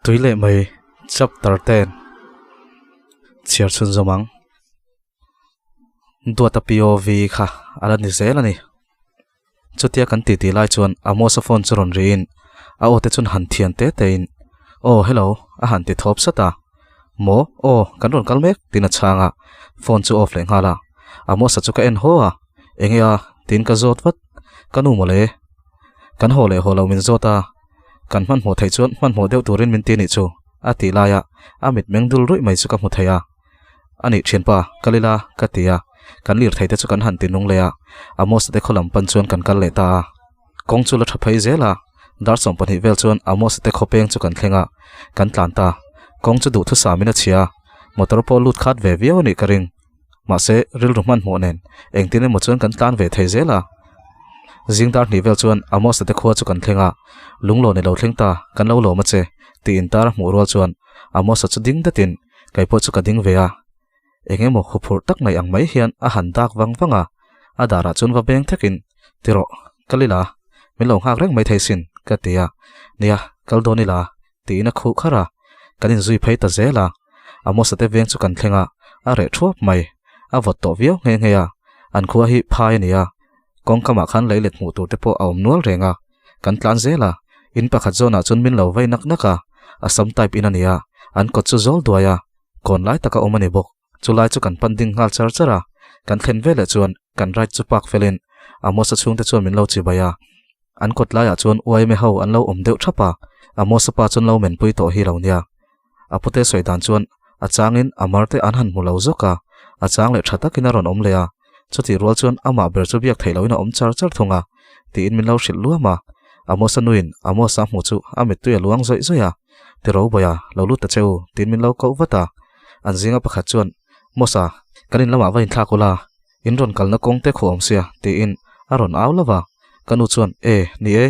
Tui leh mai chapter ten chhiar chhun zawm ang. Duata POV kha a la ni zel a ni. Chutia kan titi lai chuan Amos-a phone chu rawn riin a aw te chuan han thian te tein Aw hello a han ti thawp sat a. Maw? Aw kan rawn kal mek tiin a chhang a, phone chu off leh nghal a. Amos-a chu ka en haw a, Enge a? tiin ka zawt vat. Ka nu mawle. Kan haw leh haw lo min zawt a, kan hmanhmawh theih chuan hmanhmawh deuh turin min ti a nih chu a tih laia a mitmeng dul ruih mai chu ka hmu thei a. A nih thianpa, kal ila ka ti a, kan lirthei te chu kan han ti nung leh a, Amos-a te khaw lam pan chuan kan kal leh ta a. Kawng chu la tha phei zel a, dar 12 vel chuan Amos-a te khaw peng chu kan thleng a, kan tlan ta. Kawng chu duhthusam in a chhia a, motor pawh lut khat ve viau a nih ka ring. Mahse, rilru hmanhmawh nen engtin emaw chuan kan tlan ve thei zel a. Zing dar hnih vel chuan Amos-a te khua chu kan thleng a, Lunglaw ni lo thleng ta, kan lo lawm a che, tiin tar a hmuh rual chuan Amos-a chu ding datin Kei pawh chu ka ding ve a, eng emaw huphurh tak mai ang mai hian a han dak vang vang a, a darah chuan va beng thakin, Ti rawh, kal ila, min lo nghak reng mai thei sin, ka ti a, Nia, kal dawn ila, tiin a khuh kharh a, kan inzui phei ta zel a, Amos-a te veng chu kan thleng a, a reh thuap mai, a vawt tawh viau nghe nghe a, an khua hi phai a ni a, kawngkamah khan lei let hmuh tur te pawh a awm nual reng a, Kan tlan zel a, in pakhat zawnah chuan min lo vei nak nak a, a sam type in a ni a, an kawt chu zawl duai a, kawn lai taka awm a ni bawk. Chu lai chu kan pan ding nghal char char a, kan thlen veleh chuan kan ride chu park felin Amos-a chhungte chuan min lo chibai a. An kawt laiah chuan uaime ho an lo awm deuh thap a, Amos-a pa chuan lo menpui tawh hi lo nia. A pute sawi dan chuan a changin a mar te an han hmu lo zawk a, a chang leh tha takin a rawn awm leh a, chutih rual chuan amah ber chu biak theih loin a awm char char thung a, tiin min lo hrilh luam a. Amos-a nuin Amos-a hmuh chu a mittui a luang zawih zawih a, Ti ro bawih a, lo lut ta che u, tiin min lo koh vat a. An zinga pakhat chuan, Mosa, kan in lamah va inthlak ula, in rawn kalna kawng te khuh awm sia, tiin a rawn au lova. Ka nu chuan, E, ni e,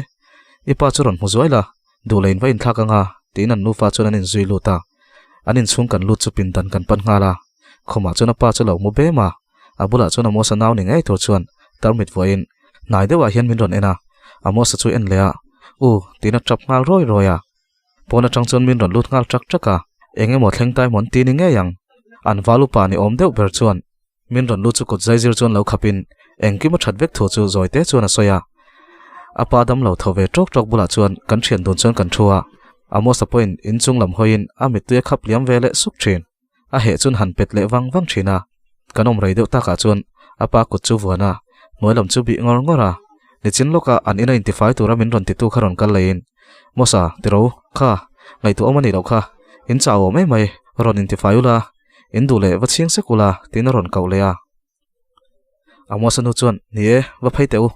i pa chu rawn hmu zuai la, Duh leh in va inthlak anga tiin an nufa chuan an inzui lut a. An inchhung kan lut chu pindan kan pan nghal a. Khumah chuan a pa chu lo mu bem a. A bulah chuan Amosa nau ni ngei tur chuan tarmit vuahin hnai deuhah hian min rawn en a. Amosa chu en leh a, U, tiin a tap nghal rawi rawi a. Pawn atang chuan min rawn lut nghal ṭak ṭak a. Eng emaw thleng tai mawn ti ni ngei ang. An val upa ni awm deuh ber chuan Min rawn lut chu kut zai zir chuan lo khapin engkim a that vek thu chu zawi te chuan a sawi a. A pa dam lo tho ve tawk tawk bulah chuan kan thian dun chuan kan thu a. Amos-a pawhin inchung lam hawiin a mittui a khap liam ve leh suk thin. A heh chuan han pet leh vang vang thin a. Kan awm rei deuh takah chuan a pa kut chu vuan a, hnuai lam chu bih ngawr ngawr a. Nichin lawka an ina intifai tura min rawn titu kha rawn kal leiin, Mosa, tiro, kha, ngaihtuah awm a nih loh kha, in chau awm em mai, rawn intifai ula, In duh leh va chhing sek ula tiin a rawn koh leh a. Amos-a nu chuan, Ni e, va phei teh u,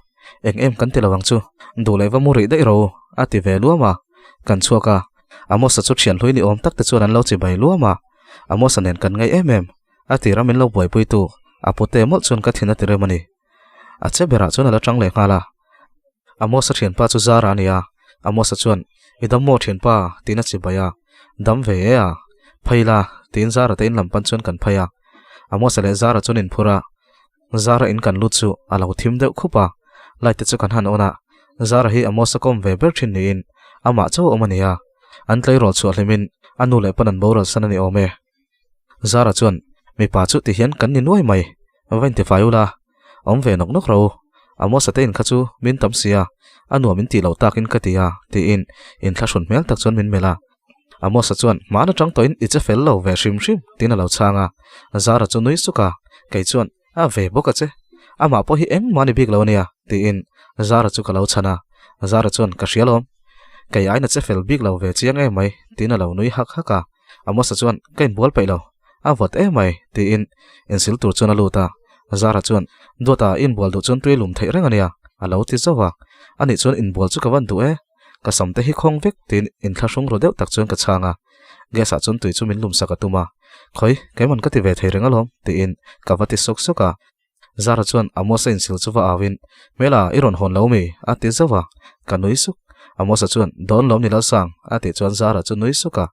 eng em kan ti lo ang chu, duh leh va mu rih daih ro a ti ve luam a. Kan chhuak a, Amos-a chu thian hlui ni awm tak te chuan an lo chi bai luam a. Amos-a nen kan ngaih em em, a tira min lo buaipuitu a pute mawlh chuan ka thin a ti rem a ni. A che berah chuan a la tang leh nghal a. Amos-a thianpa chu Zara a ni a, Amos-a chuan, I dam maw thianpa? tiin a chi bai a. Dam ve e a, phei la, tiin Zara te in lam pan chuan kan phei a. Amos-a leh Zara chuan inphur a, Zara in kan lut chu a lo thim deuh khup a, light te chu kan han on a. Zara hi Amos-a kawm ve ber thin niin amah chauh awm a ni a, an tleirawl chhuah hlimin a nu leh pan an boral san a ni awm e. Zara chuan, Mipa chu ti hian kan ni nuai mai, va intifai ula, awm ve nawk nawk ro. Amos-a te in kha chu min tam si a, a nuam in tih loh takin ka ti a, tiin inthlahrun hmel tak chuan min melh a. Amos-a chuan, Hmaan atang tawhin i che fel lo ve hrim hrim, tiin a lo chhang a. Zara chu nui suk a, kei chuan, A ve bawk a che, amah pawh hi engmah a ni bik lo a nia, tiin Zara chu ka lo chhan a. Zara chuan, Ka hria lawm, kei aiin a che fel bik lo ve chiang em mai, tiin a lo nui hak hak a. Amosa chuan, Ka inbual peih lo, a vawt em mai, tiin insil tur chuan a lut a. Zara chuan, Duata, i inbual duh chuan tui lum theih reng a nia, a lo ti zauh a. Anih chuan inbual chu ka van duh e, ka sam te hi khawng vek, tiin inthlahrung ru deuh tak chuan ka chhang a. Gas ah chuan tui chu min lum sak a tum a. Khawi, keiman ka ti ve thei reng alawm, tiin ka va ti sawk sawk a. Zara chuan Amos-a insil chu va au in, Hmela, i rawn hawn lo mi? a ti zauh a, ka nui suk. Amosa chuan, Dawn lawm ni Lalsang, a tih chuan Zara chu nui suk a,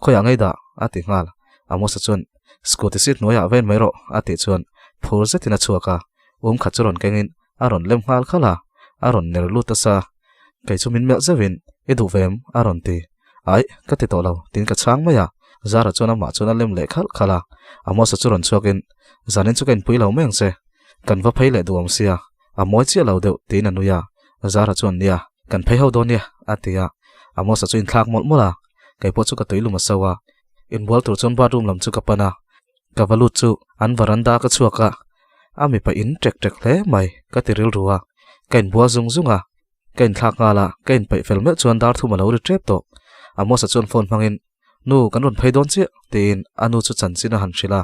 Khawiah ngei dah? a ti nghal. Amosa chuan, Scooty seat hnuaiah ven mai rawh, a tih chuan phur zetin a chhuak a, um khat chu rawn kengin a rawn lem nghal khalh a, a rawn ner lut asa. Kei chu min melh zeuhin, I duh ve em? a rawn ti. Aih, ka ti tawh lo, tiin ka chhang mai a. Zara chuan amah chuan a lem leh khalh khalh a. Amosa chu rawn chhuakin, Zanin chu ka inpui lo mai ang che. Kan va phei leh duh awm sia, a mawi chiah lo deuh, tiin a nui a. Zara chuan, Nia, kan phei ho dawn nia, a ti a. Amosa chu inthlak mawlh mawlh a. Kei pawh chu ka tuilum a so a. Inbual tur chuan bathroom lam chu ka pan a. Ka va lut chu an varanda ka chhuak a, a mipa in ṭek ṭek hle mai ka ti rilru a, ka inbual zung zung a, ka inthlak nghal a, ka inpeih fel meuh chuan dar thum a lo ri ṭep tawh. Amos-a chuan phone hmangin, Nu, kan rawn phei dawn chiah, tiin a nu chu chanchin a han hrilh a.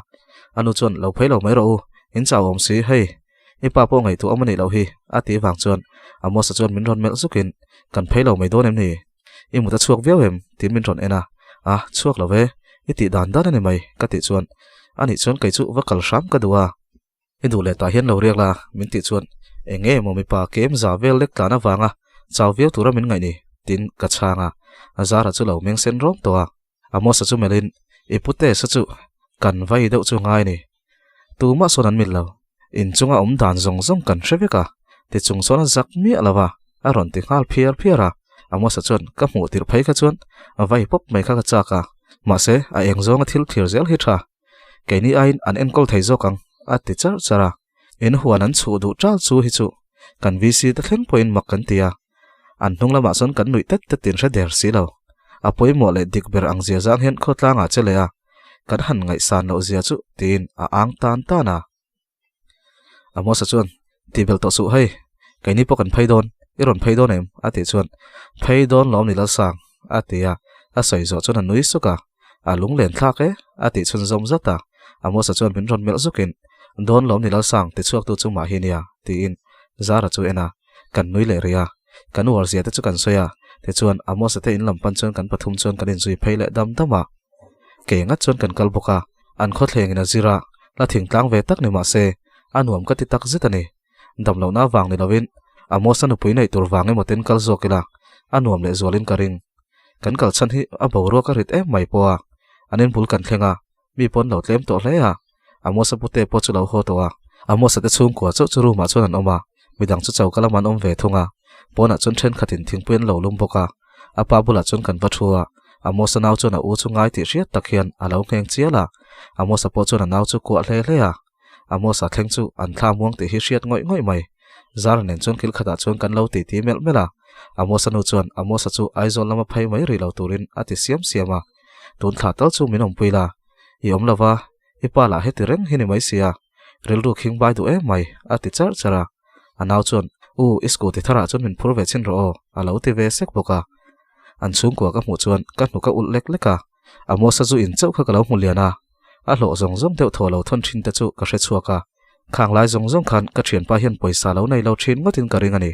A nu chuan, Lo phei lo mai rawh u, in chau awm si, hei, i pa pawh ngaihtuah awm a nih loh hi, a tih vang chuan Amos-a chuan min rawn melh zukin, Kan phei lo mai dawn em ni? I mut a chhuak viau em? tiin min rawn en a, A, chhuak lo ve, i tih dan dan a ni mai, ka tih chuan, A nih chuan kei chu va kal hram ka duh a, i duh leh tah hian lo riak la, min tih chuan, Eng nge maw mipa kem za vel lek tlan avanga chau viau tura min ngaih ni? tiin ka chhang a, a zara chu lo meng sen rawm tawh a, Amos-a chu melhin, I pute sa chu kan vai deuh chu ngai ni, tumah sawn an mil lo, inchunga awm dan zawng zawng kan hre vek a, tichung sawn a zak miah lo va, a rawn ti nghal phiar phiar a. Amos-a chuan ka hmuh tirh phei kha chuan a vai pawp mai kha ka chak a, mahse a eng zawnga thil thlir zel hi tha, keini aiin an enkawl thei zawk ang, a ti charh charh a. In huan an chhuh duh chal chu hi chu kan VC te thleng pawhin mak kan ti a, an hnung lamah chuan kan nuih tet tet in hre der si lo. A pawimawh leh dik ber ang zia zang hian khawtlangah che leh a, kan han ngaihsan loh zia chu tiin a ang tan tan a. Amosa chuan, Tih belh tawh suh hei, keini pawh kan phei dawn, i rawn phei dawn em? a tih chuan, Phei dawn lawm ni Lalsang, a ti a, a sawi zawh chuan a nui suk a, A lunglen thlak e, a tih chhun zawm zat a, Amosa chuan min rawn melh zukin, Dawn lawm ni Lalsang, ti chhuaktu chu mah hi nia, tiin Zara chu en a, kan nui leh rih a, kan uar zia te chu kan sawi a, tichuan Amosa te in lam pan chuan kan pathum chuan kan inzui phei leh dam dam a. Kei ngat chuan kan kal bawk a, an khawthlengin a zir a, la thingtlang ve tak ni mah se, a nuam ka ti tak zet a ni. Dam lohna vang ni lovin Amos-a nupui neih tur vang emaw ten kal zawk ila, a nuam leh zualin ka ring. Kan kal chhan hi a boruak a rit em mai pawh a, an inbul kan thleng a, mi pawn lo tlem tawh hle a. Amos-a pute pawh chu lo haw tawh a, Amos-a te chhungkua chauh chu room-ah chuan an awm a, midang chu choka lamah an awm ve thung a, pawnah chuan thenkhatin thingpui an lo lum bawk a, a pa bulah chuan kan va thu a, Amos-a nau chuan a u chu ngai tih hriat tak hian a lo ngheng chial a, Amos-a pawh chuan a nau chu kuah hle hle a. Amos-a thleng chu an thla muang tih hi hriat ngawih ngawih mai. Zara nen chuan kil khatah chuan kan lo titi melh melh a. Amos-a nu chuan Amos-a chu Aizawl lama phei mai rih lo turin a ti siam siam a. Tun thla tal chu min awmpui la. I awm lo va, i pa lah heti reng hi ni mai sia. Rilru khing bai duh em mai, a ti charh charh a. A nau chuan, U, i scooty tharah chuan min phur ve chhin rawh aw, a lo ti ve sek bawk a. An chhungkua ka hmuh chuan ka hnuk a ulh lek lek a. Amos-a zu in chauh kha ka lo hmu lian a. A hlawh zawng zawng deuh thaw lo thawn thin te chu ka hre chhuak a, khang lai zawng zawng khan ka thianpa hian pawisa lo nei lo thin ngawtin ka ring a ni.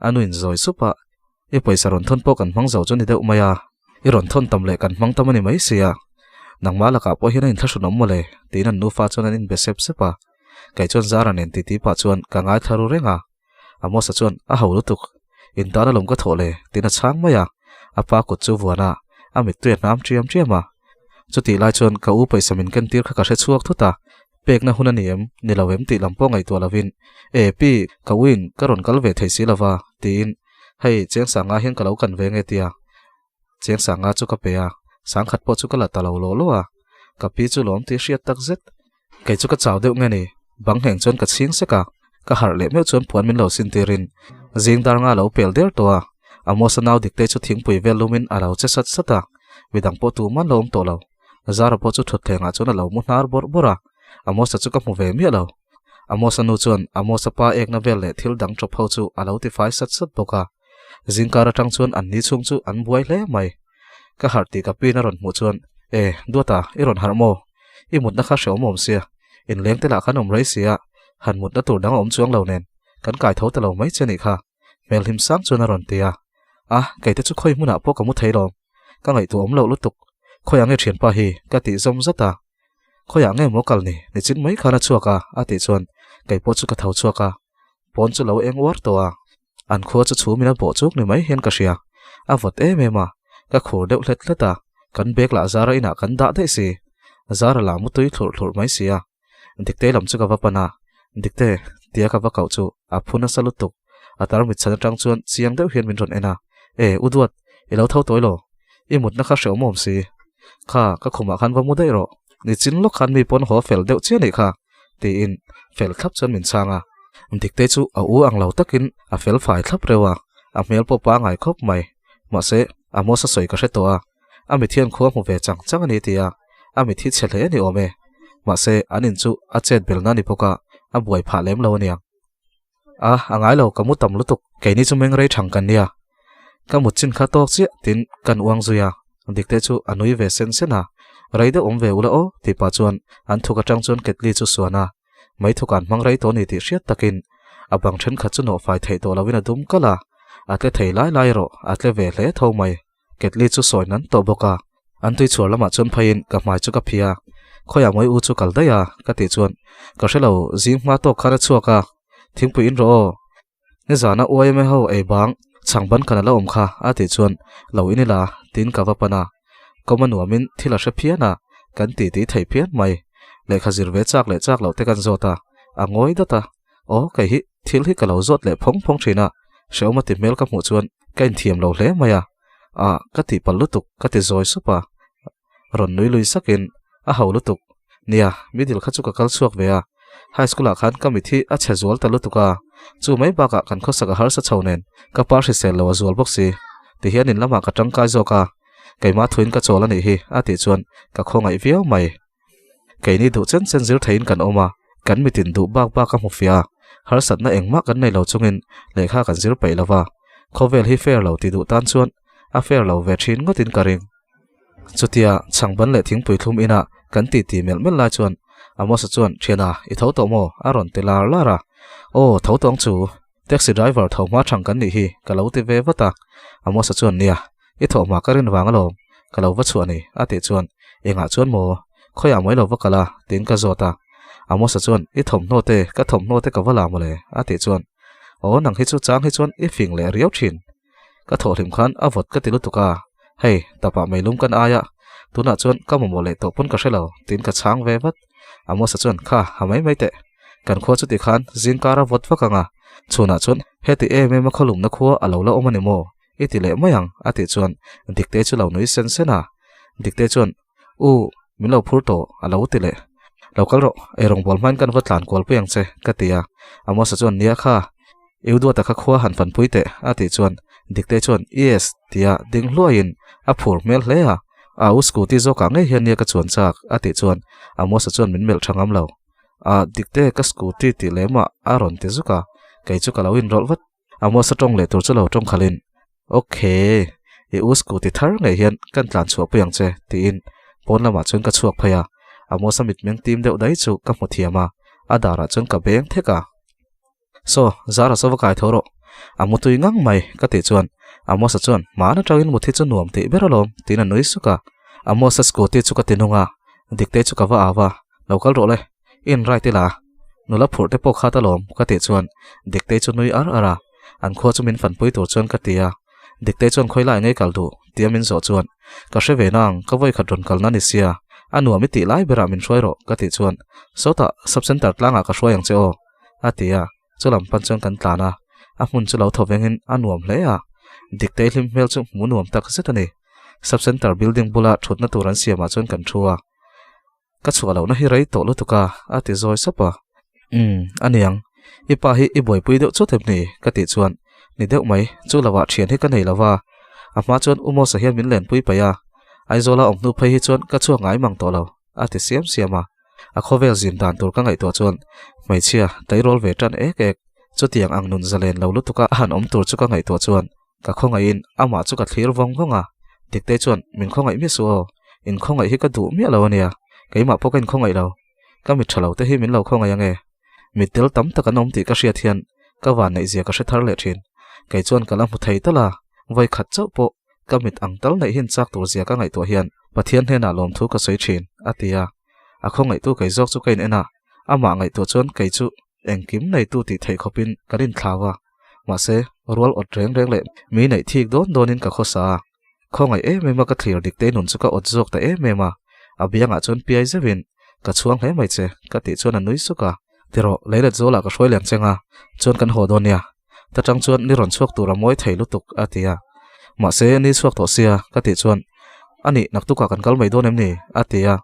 A nuin zawi sup a, I pawisa rawn thawn pawh kan hmang zo chu ni deuh mai a, i rawn thawn tam leh kan hmang tam a ni mai sia. Nangmah lakah pawh hian a inthlahrun awm mawle, tiin an nufa chuan an inbe sep sep a. Kei chuan Zara nen titi pah chuan ka ngaithla ru reng a. Amosa chuan, A ho lutuk, in tan alawm ka thawh le, tiin a chhang mai a. A pa kut chu vuan a, a mittui a hnam ṭiam ṭiam a. Chutih lai chuan ka u pawisa min ken tir kha ka hre chhuak thut a, pekna hun a ni em, ni lo em tih lam pawh ngaihtuah lovin, E pi, ka uin ka rawn kal ve thei si lova, tiin, Hei, cheng sanga hian ka lo kan ve nge tia. Cheng sanga chu ka pe a, sangkhat pawh chu ka la ta lo lawh lawh a. Ka pi chu lawm tih hriat tak zet. Kei chu ka chau deuh nge ni, bang ngheng chuan ka chhing sek a, ka harh leh meuh chuan puan min lo sin tirin zing dar nga lo pel der tawh a, Amos-a nau dikte chu thingpui vel lumin a lo che sat sat a, midang pawh tuman lo awm tawh lo. Zara pawh chu thutthlengah chuan a lo mu hnar bawrh bawrh a, Amos-a chu ka hmu ve miah lo. Amos-a nu chuan Amos-a pa ekna vel leh thil dang chawp ho chu a lo tifai sat sat bawk a, zingkar atang chuan an ni chhung chu an buai hle mai. Ka harh tih ka pin a rawn hmuh chuan, E, Duata, i rawn harh maw? I mutna kha hreawm awm sia, inleng te lah khan awm rei sia, han mutna tur dang a awm chuang lo nen, kan kai tho ta lo mai che nih kha, hmel hlim sang chuan a rawn ti a. A, kei te chu khawi hmunah pawh ka mu thei lawm, ka ngaihtuah awm loh lutuk, khawiah nge thianpa hi? ka tih zawm zat a. Khawiah nge maw kal ni? Nichin mai khan a chhuak a, a tih chuan kei pawh chu ka tho chhuak a, pawn chu lo eng uar tawh a. An khua chu chhum in a bawh chuk ni mai hian ka hria. A vawt em em a, ka khur deuh hlet hlet a, kan bag lah Zara inah kan dah daih si. Zara lah mutui thlurh thlurh mai si a. Dikte lam chu ka va pan a, Dikte, tia ka va kauh chu a phu nasa lutuk. A tarmit chhan atang chuan chiang deuh hian min rawn en a, E, u Duat, i lo tho tawi lo. I mutna kha hrehawm awm si. Kha, ka khumah khan va mu daih rawh. Nichin lawk khan mi pawn haw fel deuh chiah nih kha, tiin fel thlap chuan min chhang a. Dikte chu a u ang lo takin a fel fai thlap reuh a, a hmel pawh pangai khawp mai. Mahse, Amos a sawi ka hre tawh a, a mit hian khua hmu ve chang chang a ni ti a, a mit hi chhe hle a ni awm e. Mahse, an in chu a chet belna a ni bawk a, a buai phah lem lo a niang. A, a ngai lo, ka mu tam lutuk, keini chu meng rei thang kan nia. Ka mut chin kha tawk chiah tin kan uang zui a, Dikte chu a nui ve sen sen a, Rei deuh awm ve ula aw tih pah chuan an thuk atang chuan ketli chu suan a, mai thuk an hmang rei tawh ni tih hriat takin a bang thenkhat chu nawhfai theih tawh loin a dum kalh a, a tle thei lai lai erawh a tle ve hle tho mai. Ketli chu sawi nan tawh bawk a, an tui chhuar lamah chuan pheiin ka hmai chu ka phih a, Khawiah mawi u chu kal daih a? ka tih chuan, Ka hre lo, zing hma tawk khan a chhuak a, thingpui in rawh aw, nizana uaime ho ei bang chhang ban khan a la awm kha a tih chuan, Lo in ila, tiin ka va pan a, kawm a nuamin thil a hre phian a, kan titi thei phian mai, lehkha zir ve chak leh chak loh te kan zawt a, a ngawi dat a. Aw, kei hi thil hi ka lo zawt leh phawng phawng thin a, hrehawm a ti hmel ka hmuh chuan ka inthiam lo hle mai a, ah ka tih palh lutuk ka ti zawi sup a, rawn nui lui sakin a ho lutuk, nia middle kha chu ka kal chhuak ve a, high school ah khan ka mit hi a chhe zual ta lutuk a, chu mai bakah kan khawsak a harsa chho nen ka pa hrisel lo a zual bawk si, tihian in lamah ka tangkai zawk a, keimah thuin ka chawl a nih hi a tih chuan ka khawngaih viau mai. Keini duh chen chen zir theiin kan awm a, kan mitin duh bak bak a hmu fiah a, harsatna engmah kan nei lo chungin lehkha kan zir peih lo va, khawvel hi fair lo ti duh tan chuan a fair lo ve thin ngawtin ka ring. Chutia chhangban leh thingpui thlum inah kan titi melh melh lai chuan Amos-a chuan, Thiana, i tho tawh maw? a rawn ti lar lar a. Aw, tho tawng chu, taxi driver tho hma thang kan nih hi, ka lo ti ve vat a. Amos-a chuan, Nia, I thawh hma ka rin vang alawm, ka lo va chhuah ni, a tih chuan, Engah chuan maw? Khawiah mai lo va kal a? tiin ka zawt a. Amosa chuan, I thawmhnaw te, ka thawmhnaw te ka va la mawle, a tih chuan, Aw, nang hi chu chang hi chuan i fing leh riau thin. Ka thawhhlim khan a vawt ka ti lutuk a, hei, tapah meilum kan ai a, tunah chuan ka mamawh leh tawh pawn ka hre lo, tiin ka chhang ve vat. Amosa chuan, Kha, ha mai mai teh. Kan khua chuti khan zingkar a vawt vak ang a, chhunah chuan heti em em a khawlumna khua a lo la awm a ni maw? I ti leh mai ang, a tih chuan Dikte chu lo nui sen sen a. Dikte chuan, U, min lo phur tawh, a lo ti leh. Lo kal rawh, eirawngbawl hmain kan va tlan kual pui ang che, ka ti a. Amosa chuan, Nia kha, i u duata kha khua han fanpui teh, a tih chuan Dikte chuan, Yes, tia ding hluaiin a phur hmel hle a. A u scooty zawkah ngei hian nia ka chuan chak, a tih chuan Amosa chuan min melh tha ngam lo. A, Dikte, ka scooty tih lemah a rawn ti zuk a, kei chu ka lo inrawlh vat. Amos a tawng leh tur chu lo tawng khalhin, Ok, i u scooty thar ngei hian kan tlan chhuah pui ang che, tiin pawn lamah chuan ka chhuak phei a. Amos a mitmeng tim deuh dai chu ka hmu thiam a, a darah chuan ka beng thek a. Saw, Zara saw va kai tho rawh, a mu tui ngang mai, ka tih chuan Amos-a chuan, Hmaan atangin mut hi chu nuam tih ber alawm, tiin a nui suk a. Amos-a scooty chu ka ti nung a, Diktei chu ka va au a, Lo kal rawh le. In right ila, nula phurh te pawh khat alawm ka tih chuan Diktei chu nui ar ar a, an khua chu min fanpui tur chuan ka ti a, Diktei chuan khawi lai ngei kal duh tia min zawh chuan ka hre ve nang ka vawi khat rawn kalna ni sia, a nuam i tih lai berah min hruai rawh ka tih chuan sawtah sub center tlangah ka hruai ang che aw a ti a, chu lam pan chuan kan tlan a, a hmun chu lo thaw vengin a nuam hle a, Diktei hlim hmel chu hmu nuam tak zet a ni, sub center building bula thutna tur an siamah chuan kan thu a. Ka chhuah lohna hi rei tawh lutuk a, a ti zawi sap a. Umm, a niang. I pa hi i buaipui deuh chut em ni? ka tih chuan, Ni deuh mai, chu lovah thian hi ka nei lo va. A hma chuan U Mawsa hian min lenpui paih a, Aizawla awm hnu phei hi chuan ka chhuak ngai mang tawh lo, a ti siam siam a. A khawvel zin dan tur ka ngaihtuah chuan hmeichhia tleirawl ve tan ek ek, chutiang ang nun zalen lo lutuka a han awm tur chu ka ngaihtuah chuan Ka khawngaihin amah chu ka thlir vawng vawng a, Diktei chuan min khawngaih miah suh aw, inkhawngaih hi ka duh miah lo ania, keimah pawh ka inkhawngaih lo, ka mit tha lo te hi min lo khawngaih ange, mittel tam tak an awm tih ka hriat hian ka vanneih zia ka hre thar leh thin, kei chuan ka la hmu thei tal a, vawi khat chauh pawh ka mit ang tal neih hin chak tur zia ka ngaihtuah hian Pathian hnenah lawmthu ka sawi thin, a ti a, a khawngaihtu kei zawk chu ka in en a, amah ngaihtuah chuan kei chu engkim neitu tih theih khawpin kan inthlau a. Mahse, Rual awt reng reng leh mi neih thik dawn dawnin ka khawsa a. Khawngaih em em a ka thlir dik te nun chu ka awt zawk ta em em a. A biangah chuan piai zeuhin, Ka chhuang hle mai che, ka tih chuan a nui suk a. Tirawh, leilet zawlah ka hruai liang cheng a, chuan kan haw dawn nia. Ta tang chuan ni rawn chhuak tur a mawi thei lutuk, a ti a. Mahse, ni chhuak tawh sia, ka tih chuan, A nih, naktukah kan kal mai dawn em ni? a ti a.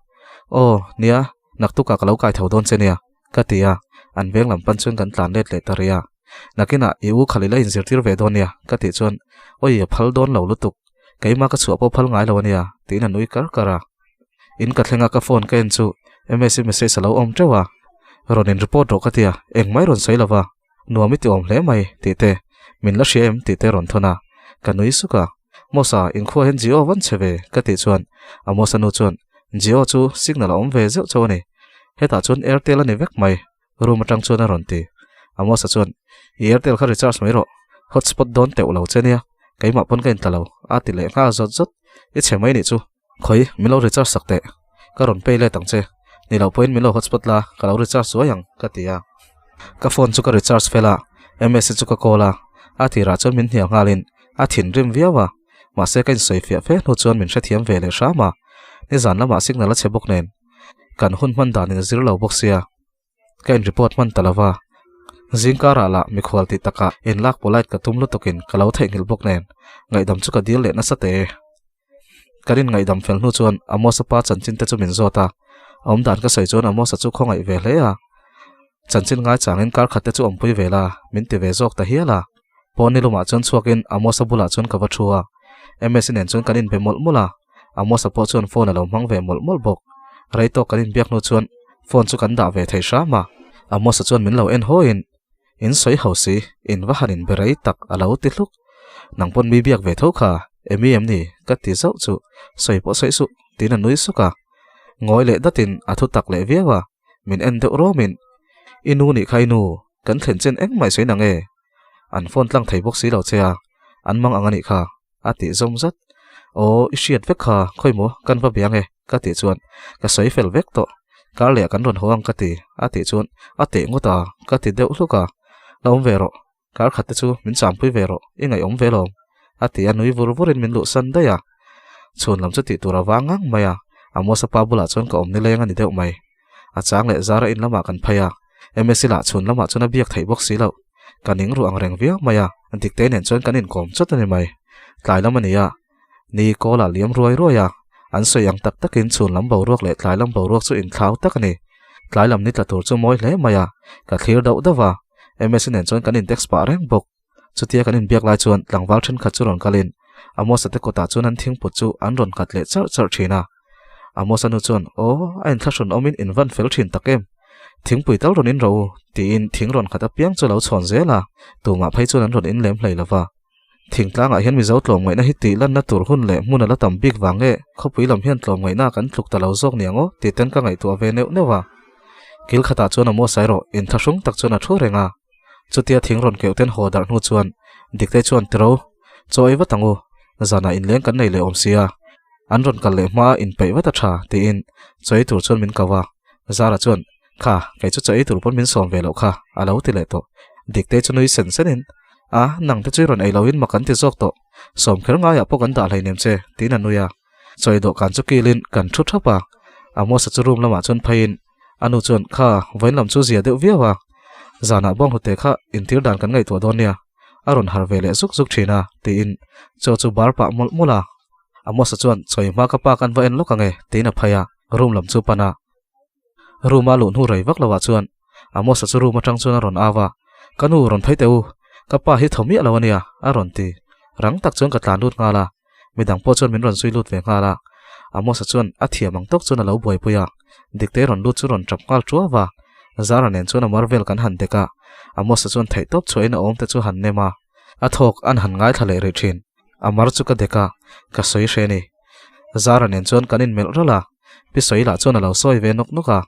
Aw, nia, naktukah ka lo kai tho dawn che nia, ka ti a. An veng lam pan chuan kan tlan let leh ta rih a. Nakinah i u khalh ila inzirtir ve dawn nia, ka tih chuan, Awi, a phal dawn lo lutuk. Keimah ka chhuah pawh phal ngai lo a nia, tiin a nui kar kar a. In ka thleng a ka phone ka en chu MS message a lo awm teuh a, rawn in report rawh ka tia, engmah i rawn sawi lova, nuam i ti awm hle mai tih te, min la hria em tih te rawn thawn a, ka nui suk a, Mosa inkhua hian Jio van che ve ka tih chuan Amosa nu chuan Jio chu signal a awm ve zeuh chauh a ni, hetah chuan Airtel a ni vek mai room atang chuan a rawn ti. Amosa chuan, I Airtel kha recharge mai rawh, hotspot dawn teuh lo che nia, keimah pawn ka intla lo, a ti leh nghal zawt zawt. I chhe mai nih chu. Khawi, min lo recharge sak teh, ka rawn pay let ang che. Ni loh pawhin min lo hotspot la, ka lo recharge zuai ang, ka ti a. Ka phone chu ka recharge fel a, Ms chu ka call a, a tirah chuan min hnial nghalin a thinrim viau a, mahse ka insawi fiah fe hnu chuan min hrethiam ve leh hram a, nizan lamah signal a chhe bawk nen. Kan hun hman danin a zir lo bawk sia, ka in report hman ta lova. Zingkarah lah mikhual tih takah in lak polite ka tum lutukin ka lo theihnghilh bawk nen, ngaihdam chu ka dil leh nasa te. Kan in ngaihdam fel hnu chuan Amos-a pa chanchin te chu min zawt a, a awmdan ka sawi chuan Amos-a chu khawngaih ve hle a. Chanchin ngaichangin kar khat te chu awmpui ve la, min ti ve zawk ta hial a. Pawn ni lumah chuan chhuakin Amos-a bulah chuan ka va thu a, Ms-i nen chuan kan inbe mawlh mawlh a. Amos-a pawh chuan phone a lo hmang ve mawlh mawlh bawk. Rei tawk kan inbiak hnu chuan phone chu kan dah ve thei hram a. Amos-a chuan min lo en hawiin, In sawi ho si, in va han inbe rei tak a lo ti hluk. Nang pawn mi biak ve tho kha, emi em ni? ka ti zauh chu, Sawi pawh sawi suh, tiin a nui suk a. Ngawi leh datin a thu tak leh viau a, min en deuh rawmin, I nu nih kha i nu, kan thlen chen engmah i sawi nang e? An phone tlang thei bawk si lo che a, an mang ang a nih kha. A tih zawm zat. Aw, i hriat vek kha, khawi maw, kan va bia nge? Ka tih chuan, Ka sawi fel vek tawh. Kar leh ah kan rawn haw ang ka ti, a tih chuan, A teh ngawt a, ka ti deuh hluk a. La awm ve rawh, kar khat te chu min champui ve rawh, i ngaihawm ve lawm, a ti a, nui vur vurin min luhsan daih a. Chhun lam chu tih tur a vang ngang mai a, Amosa pa bulah chuan ka awm nileng a ni deuh mai. A chang leh zara in lamah kan phei a, Msi lah chhun lamah chuan a biak theih bawk si loh. Ka ning ruh ang reng viau mai a, Dikte nen chuan kan inkawm chawt a ni mai. Tlai lam a ni a, ni kawl ah liam ruai ruai a, an sawi ang tak takin chhun lam boruak leh tlai lam boruak chu inthlau tak a ni. Tlai lam ni tla tur chu mawi hle mai a, ka thlir dauh dauh a, Msi nen chuan kan in-text pah reng bawk. Chutia kan inbiak lai chuan tlangval thenkhat chu rawn kalin Amos-a te kawtah chuan an thingput chu an rawn nghat leh charh charh thin a. Amos-a nu chuan, Aw, a inthlahrun awmin in van fel thin tak em? Thingpui tal rawn in rawh u, tiin thing rawn nghat apiang chu a lo chhawn zel a, tumah phei chuan an rawn in lem hlei lo va. Thingtlangah hian Mizo tlawmngaihna hi tih lanna tur hun leh hmun a la tam bik vang nge khawpui lam hian tlawmngaihna kan tluk ta lo zawk niang aw tih ten ka ngaihtuah ve neuh neuh a. Kil khatah chuan Amos-a erawh inthlahrung tak chuan a thu reng a. Chutia thing rawn keuh ten haw darh hnu chuan Diktei chuan Tiro, chaw ei vat ang u, zanah inleng kan nei leh awm sia, an rawn kal leh hma inpeih vat a tha tiin chaw ei tur chuan min ko a. Zara chuan Kha, kei chu chaw ei tur pawn min sawm ve loh kha a lo ti leh tawh. Diktei chu nui sen senin A, nang te chu i rawn ei loin mak an ti zawk tawh, sawm kher ngaiah pawh kan dah hleinem che tiin a nui a. Chaw ei dawhkan chu kilin kan thu thap a, Amosa chu room lamah chuan pheiin A nu chuan, Kha, vawiin lam chu zia deuh viau a, zanah bawnghnute kha intir dan kan ngaihtuah dawn nia, a rawn har ve leh zuk zuk thin a, tiin chaw chu bar pah mawlh mawlh a. Amosa chuan, Chawi hma ka pa kan va en lawk ang e, tiin a phei a, room lam chu pan a. Room a luh hnu rei vak loah chuan Amosa chu room atang chuan a rawn au a, Ka nu, rawn phei teh u, ka pa hi tho miah lo a nia, a rawn ti. Rang tak chuan ka tlan lut nghal a. Midang pawh chuan min rawn zui lut ve nghal a, Amos-a chuan a thiam ang tawk chuan a lo buaipui a, Diktei rawn lut chu rawn tap nghal tuau a, Zara nen chuan a mar vel kan han dek a, Amos-a chuan theihtawp chhuahin a awm te chu han nem a, a thawk an han ngaithla leh rih thin, a mar chu ka dek a, ka sawi hre ni. Zara nen chuan kan inmelh ralh a, Pi Sawi lah chuan a lo sawi ve nawk nawk a,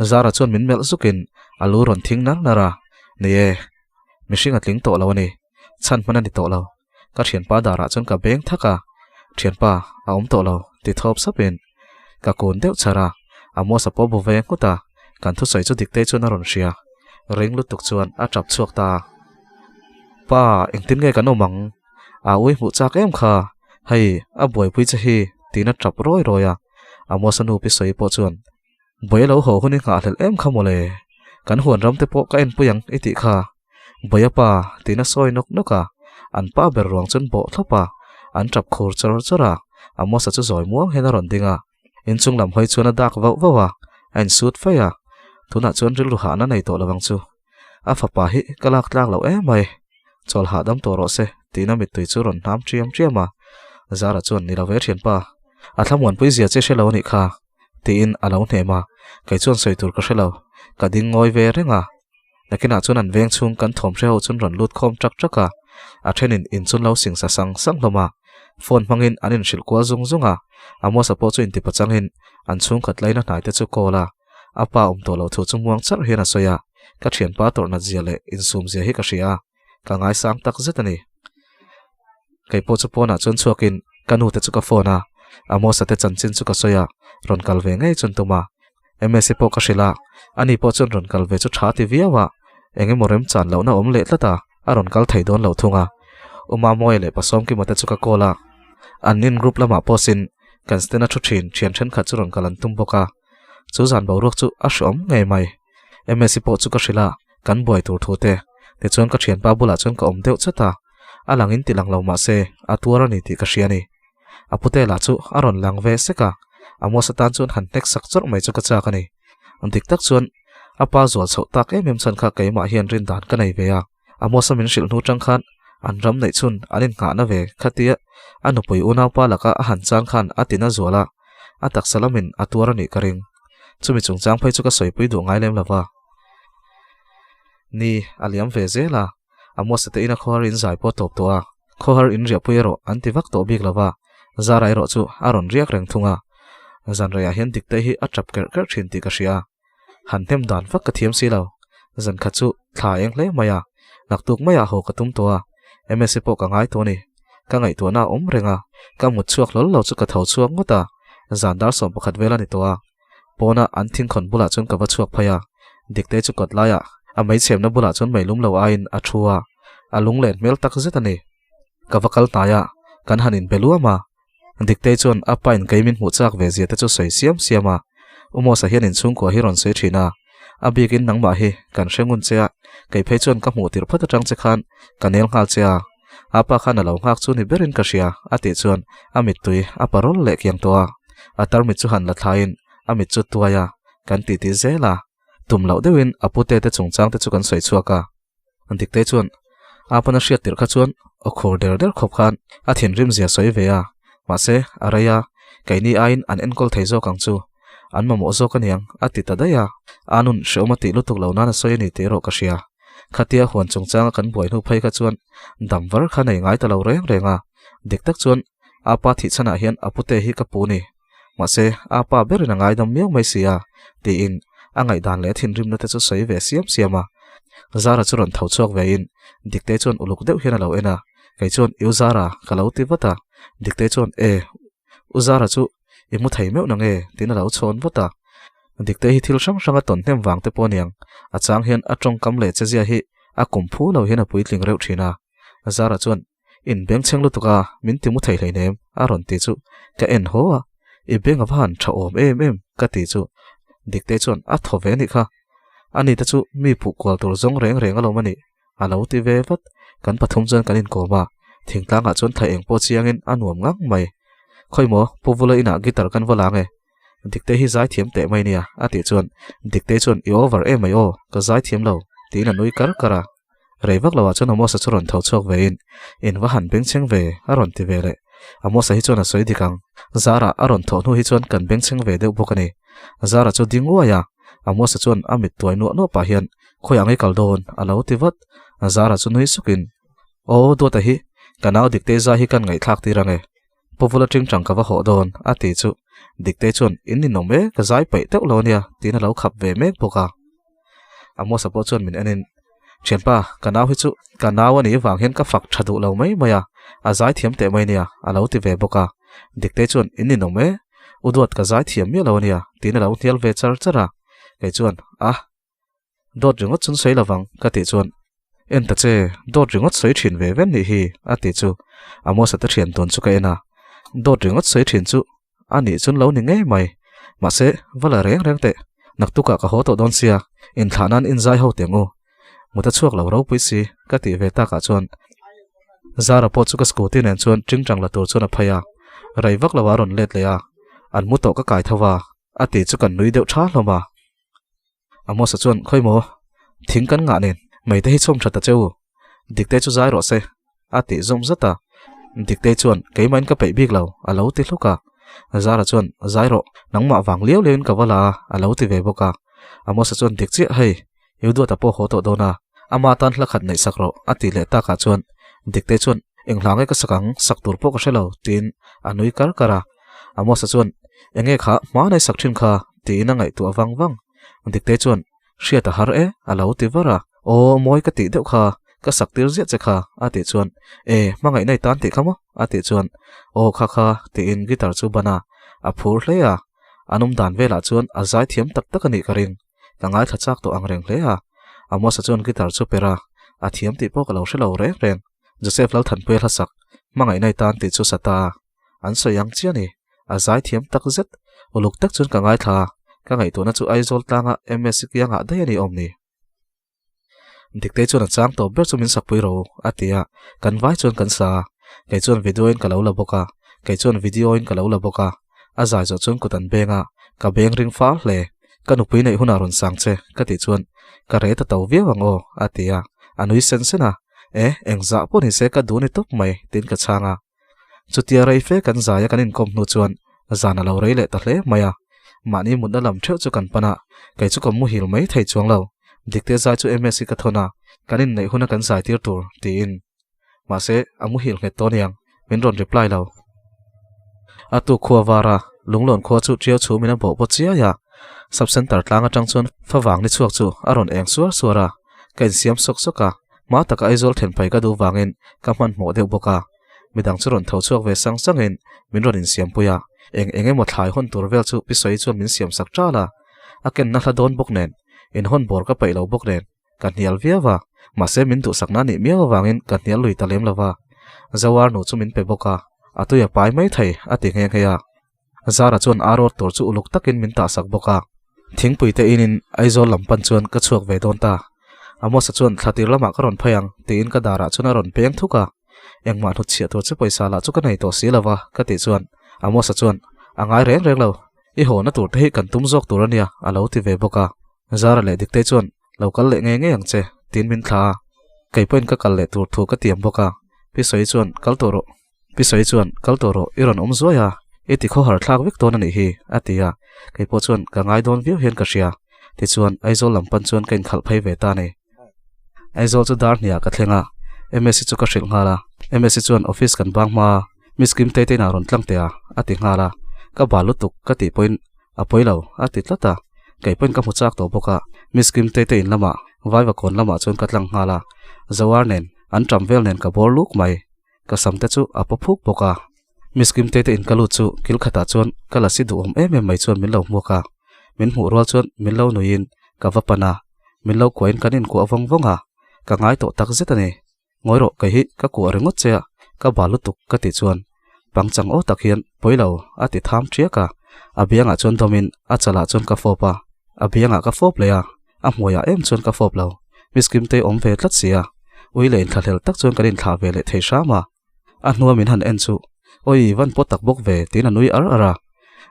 Zara chuan min melh zukin a lu rawn thing nar nar a, Ni e, mihring a tling tawh lo a ni, chhan hman a ni tawh lo. Ka thianpa darah chuan ka beng thak a, Thianpa, a awm tawh lo, ti thawp sapin ka kun deuh char a, Amos-a pawh bu ve nghut a, kan thusawi chu Diktei chuan a rawn hria. Ring lutuk chuan a tap chhuak ta a. Pa, engtin nge kan awm ang? A ui hmuh chak em kha? Hei, a buaipui che hi, tiin a tap rawi rawi a. Amos-a nu pi sawi pawh chuan, Buai lo haw hun i nghahhlelh em kha mawle? Kan huan ram te pawh ka enpui ang i tih kha. Buaia pa, tiin a sawi nawk nawk a. An pa ber ruang chuan bawh thlawp a, an tap khur chawr chawr a. Amos-a chu zawi muang hian a rawn ding a. Inchung lam hawi chuan a dak vauh vauh a, a insut faih a. Tunah chuan rilru hahna nei tawh lo ang chu. A fapa hi ka lak tlak loh em mai. Chawl hahdam tawh rawh se, tiin a mittui chu rawn hnam ṭiam ṭiam a. Zara chuan, Ni lo ve ṭhianpa, a thlamuanpui zia che hre lo a nih kha, tiin a lo hnem a. Kei chuan sawi tur ka hre lo, ka ding ngawi ve reng a. Nakinah chuan an veng chhung kan thawm hre ho chuan rawn lut khawm ṭak ṭak a, a ṭhenin in chun lo singsa sang sang hlawm a. Phone hmangin an inhrilh kual zung zung a, Amos-a pawh chu intipachangin an chhungkhat laina hnaite chu call a. A pa awm tawh loh thu chu muang charh hian a sawi a, ka thianpa tawrhnat zia leh insum zia hi ka hria a, ka ngaisang tak zet a ni. Kei pawh chu pawnah chuan chhuakin ka nu te chu ka phone a, Amos-a te chanchin chu ka sawi a, rawn kal ve ngei chuan tum a. Msa pawh ka hrilh a, ani pawh chuan rawn kal ve chu tha ti viau a, eng emaw remchan lohna awm leh tlat a, a rawn kal thei dawn lo thung a. Umamawia leh Pasawmkima te chu ka call a, an nin group lamah pawh-sin kan stand a thu thin thian thenkhat chu rawn kal an tum bawk a. Chu zan boruak chu a hreawm ngei mai. Msi pawh chu ka hrilh a, kan buai tur thu te. Tichuan ka thianpa bulah chuan ka awm deuh chat a, a lang in ti lang lo mahse a tuar a ni tih ka hria a ni. A pute lah chu a rawn lang ve sek a, Amos atan chuan han hnek sak chawrh mai chu ka chak a ni. Dik tak chuan a pa zual chhoh tak em em chhan kha keimah hian rindan ka nei ve a, Amos-a min hrilh hnu tang khan an ram neih chhun an innghahna ve khatia a nupui unaupa laka a han chang khan a tina zual a, a taksa lamin a tuar a nih ka ring. Chumi chungchang phei chu ka sawipui duh ngai lem lo va. Ni, a liam ve zel a, Amos-a te ina khawhar in zai pawh tawp tawh a, khawhar in riahpui erawh an ti vak tawh bik lo va, Zara erawh chu a rawn riak reng thung a. Zanreiah hian Diktei hi a tap kerh kerh thin tih ka hria. Han hnem dan vak ka thiam si lo. Zan khat chu thla eng hle mai a, naktuk maiah haw ka tum tawh a, Msa pawh ka ngai tawh a ni. Ka ngaihtuahna a awm reng a, ka mut chhuak hlawl lo chu ka tho chhuak ngawt a, zan dar 11 vel a ni tawh a. Pawna an thingkhawn bulah chuan ka va chhuak phei a, Diktei chu kawt laiah a meichhemna bulah chuan meilum lo aiin a thu a, a lunglen hmel tak zet a ni. Ka va kal hnai a, kan han inbe luam a, Diktei chuan a pain kei min hmuh chak ve zia te chu sawi siam siam a, U Mawsa hian inchhungkua hi rawn sawi thin a, a bikin nangmah hi kan hre ngun che a, kei phei chuan ka hmuh tirh phawt atang che khan ka nel nghal che a, a pa khan a lo nghak chu ni berin ka hria a tih chuan a mittui a parawl leh kiang tawh a, a tarmit chu han la thlaiin a mit chu tuai a, kan titi zel a, tum loh deuhin a pute te chungchang te chu kan sawi chhuak a. Diktei chuan a pana hriat tirh kha chuan aw khur der der khawp khan a thinrim zia sawi ve a, mahse a rei a, keini aiin an enkawl thei zawk ang chu, an mamawh zawk aniang a ti ta daih a, a nun hreawm a tih lutuk lo nan a sawi a ni tih erawh ka hria. Khatia huan chungchanga kan buai hnu phei kha chuan dam var kha nei ngai ta lo reng reng a, dik tak chuan a pa thih chhanah hian a pute hi ka pu ni. Mahse, a pa berin a ngaidam miau mai si a, tiin a ngaihdan leh a thinrimna te chu sawi ve siam siam a. Zara chu rawn tho chhuak vein Diktei chuan uluk deuh hian a lo en a, kei chuan U Zara ka lo ti vat a, Diktei chuan E, U Zara chu i mu thei meuh nange tiin a lo chhawn vat a. Diktei hi thil hrang hrang a tawn hnem vang te pawh aniang, a chang hian a tawngkam leh chezia hi a kum phu lo hian a puitling reuh thin a. Zara chuan In beng chheng lutuk a, min ti mu thei hleinem a rawn ti chu ka en haw a, i beng a va han tha awm em em ka ti chu Diktei chuan a thaw ve anih kha, ani te chu mi puh kual tur zawng reng reng alawm anih a lo ti ve vat, kan pathum chuan kan inkawm a, thingtlangah chuan thla eng pawh chiangin a nuam ngang mai. Khawi maw Pu Vula inah guitar kan va la nge? Diktei hi zaithiam teh mai nia a tih chuan Diktei chuan i over em mai aw, ka zaithiam lo tiin a nui kar kar a. Rei vak loah chuan Amosa chu rawn tho chhuak vein, In va han bengchheng ve, a rawn ti ve leh. Amosa hi chuan a sawi dik ang. Zara a rawn thawh hnu hi chuan kan bengchheng ve deuh bawk a ni. Zara chu ding uai a, Amosa chuan a mit tuai nuah nuah pah hian, Khawi ang i kal dawn? a lo ti vat. Zara chu nui sukin, Aw, Duata hi, ka nau Diktei zai hi kan ngaihthlak tir ang e. Pawvula tingtang ka va hawh dawn, a ti chu. Diktei chuan, In ninawm e, ka zai paih teuh lo ania, tiin a lo khap ve mek bawk a. Amosa pawh chuan min enin, Thianpa, ka nau hi chu ka nau a nih vang hian ka fak tha duh lo mai mai a, a zai thiam teh mai nia, a lo ti ve bawk a. Diktei chuan, In ninawm e, u Duat ka zai thiam miah lo ania, tiin a lo hnial ve char char a. Kei chuan, A, dawt ringawt chun sawi lovang, ka tih chuan. En ta che, dawt ringawt sawi thin ve ven nih hi, a ti chu Amos-a te thian tawn chu ka en a. Dawt ringawt sawi thin chu a nih chun lo ni ngei mai. Mahse, va la reng reng teh, naktukah ka haw tawh dawn sia, inthlah nan inzai ho teh ang u. Mut a chhuak lo ropui si, ka tih ve takah chuan Zara pawh chu ka scooty nen chuan tingtang la tur chuan a phei a, rei vak lo ah a rawn let leh a, an mu tawh ka kai tho va, a tih chu kan nui deuh tha hlawm a. Amosa chuan, Khawi maw? Thing kan ngah nen, mei te hi chhawm tha ta che u. Dikte chu zai rawh se, a tih zawm zat a. Dikte chuan, Keimahin ka peih bik lo, a lo ti hluk a. Zara chuan, Zai rawh, nangmah vang liau liauin ka va la a, a lo ti ve bawk a. Amosa chuan, Dik chiah hei, i duata pawh haw tawh dawn a, ama tan hla khat neih sak rawh, a tih leh takah chuan Dikte chuan, Eng hla nge ka sak ang, sak tur pawh ka hre lo, tiin a nui kar kar a. Amosa chuan, Enge kha, hma nei sak thin kha, tiin a ngaihtuah vang vang. Dikte chuan, Hriat a har e, a lo ti var a. Aw, mawi ka tih deuh kha, ka sak tir ziah che kha, a tih chuan, E, hmangaih nei tan tih kha maw? a tih chuan, Aw, kha kha, tiin guitar chu ban a, a phur hle a. An awm dan velah chuan a zai thiam tak tak a nih ka ring. Ka ngaithla chak tawh ang reng hle a. Amosa chuan guitar chu per a, a thiam tih pawh ka lo hre lo reng reng. Joseph Lalthanpuia hla sak, Hmangaih nei tan tih chu sa ta a. An sawi ang chiah a ni. A zai thiam tak zet. Uluk tak chuan ka ngaithla a, ka ngaihtuahna chu Aizawl tlanga MSc kiangah daih a ni awm ni. Diktei chuan a chang tawp ber chu min sakpui ro a ti a, kan vai chuan kan sa a, kei chuan video in ka lo la bawk a, kei chuan video in ka lo la bawk a, a zai zawh chuan kut an beng a, ka beng ring fal hle, ka nupui neih hunah rawn sang che ka tih chuan ka re ta to viau ang aw a ti a, a nui sen sen a, e engzah pawh ni se ka duh ni tawp mai tiin ka chhang a. Chutia rei fe kan zai a kan inkawm hnu chuan zan a lo rei leh ta hle mai a, mahni mutna lam theuh chu kan pan a, kei chu ka muhil mai thei chuang lo. Dikte zai chu MS hi ka thawn a, kan inneih huna kan zai tir tur tiin. Mahse, a muhil nghet tawh aniang, min rawn reply lo. A tuk khua var a, Lunglawn khua chu ṭiau chhum in a bawh paw chiai a, Sub Centre tlang atang chuan favang ni chhuak chu a rawn eng suar suar a, ka insiam sawk sawk a, hma taka Aizawl then phei ka duh vangin ka hmanhmawh deuh bawk a. Midang chu rawn tho chhuak ve sang sangin min rawn insiampui a, eng eng emaw thlai hawn tur vel chu Pi Sawi chuan min siam sak ṭal a, a kenna hla dawn bawk nen, inhawn bawr ka peih lo bawk nen, ka hnial viau a, mahse min duhsakna nih miau avangin ka hnial lui ta lem lo va, Zoar nu chu min pe bawk a, a tui a pai mai thei a ti nghe nghe a. Zara chuan ar awr tur chu uluk takin min tahsak bawk a. Thingpui te inin Aizawl lam pan chuan ka chhuak ve dawn ta. Amosa chuan thla tir lamah ka rawn phei ang tiin ka darah chuan a rawn peng thuk a. Engmah hnutchhiah tur che pawisa lah chu ka nei tawh si lo va ka tih chuan Amosa chuan a ngai reng reng lo, i hawna tur te hi kan tum zawk tur a nia a lo ti ve bawk a. Zara leh Diktei chuan lo kal leh ngei ngei ang che tiin min thla a. Kei pawhin ka kal leh tur thu ka tiam bawk a. Pi Sawi chuan kal tawh rawh. Pi Sawi chuan, Kal tawh rawh, i rawn awm zuai a, i ti khawhar thlak vek dawn a nih hi, a ti a. Kei pawh chuan ka ngai dawn viau hian ka hria. Tichuan, Aizawl lam pan chuan ka inkhalh phei ve ta a ni. Aizawl chu dar hniah ka thleng a, MSc chu ka hrilh nghal a. MSc chuan office kan bang hma a, Miss Kim Tei te inah rawn tlang teh a, a ti nghal a. Ka bal lutuk ka tih pawhin a pawi lo, a ti tlat a. Kei pawhin ka hmu chak tawh bawk a, Miss Kim Tei te in lamah, Vaivakawn lamah chuan ka tlang nghal a. Zoar nen, an ṭam vel nen ka bawr luk mai. Ka sam te chu a paw phuk bawk a. Miss Kimte te in ka lut chu kil khatah chuan ka lasi duhawm em em mai chuan min lo hmuak a. Min hmuh rual chuan min lo nuiin ka va pan a, min lo kuahin kan inkuah vawng vawng a. Ka ngai tawh tak zet a ni. Ngawi rawh kei hi ka kuah ringawt che a, ka bal lutuk ka tih chuan pangchang aw tak hian pawi lo a ti tham ṭiak a. A biangah chuan dawmin a chalah chuan ka fawp a, a biangah ka fawp leh a. A hmuaiah em chuan ka fawp lo. Miss Kimtei awm ve tlat si a. Ui leh inthlahlel tak chuan kan inthlah ve leh thei hram a. A hnua min han en chu, Oi, van pawt tak bawk ve, tiin a nui ar ar a.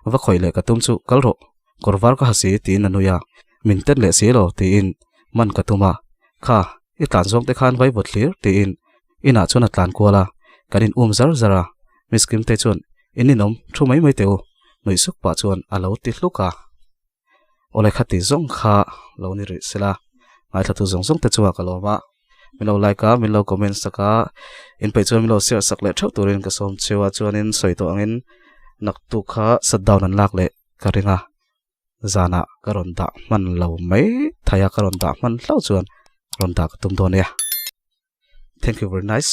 Va khawih leh ka tum chu, Kal rawh, kawr var ka ha si, tiin a nui a. Min ten leh si lo, tiin man ka tum a. Kha, i tlan zawng te khan vai vawt hlir, tiin inah chuan a tlan kual a. Kan in um zar zar a. Miss Kimtei chuan, In ninawm, thu mai mai teh u, nuih suk pah chuan a lo ti hluk a. Awle khati zawng kha lo ni rih sela ngaithlatu zawng zawng te chungah ka lawm a min lo like a min lo comment sak a in peih chuan min lo share sak leh theuh turin ka sawm cheu a chuanin sawi tawh angin naktuk kha shut down an lak leh ka ring a zanah ka rawn dah hman lo mai thei a ka rawn dah hman hlauh chuan rawn dah ka tum dawn nia thank you very nice.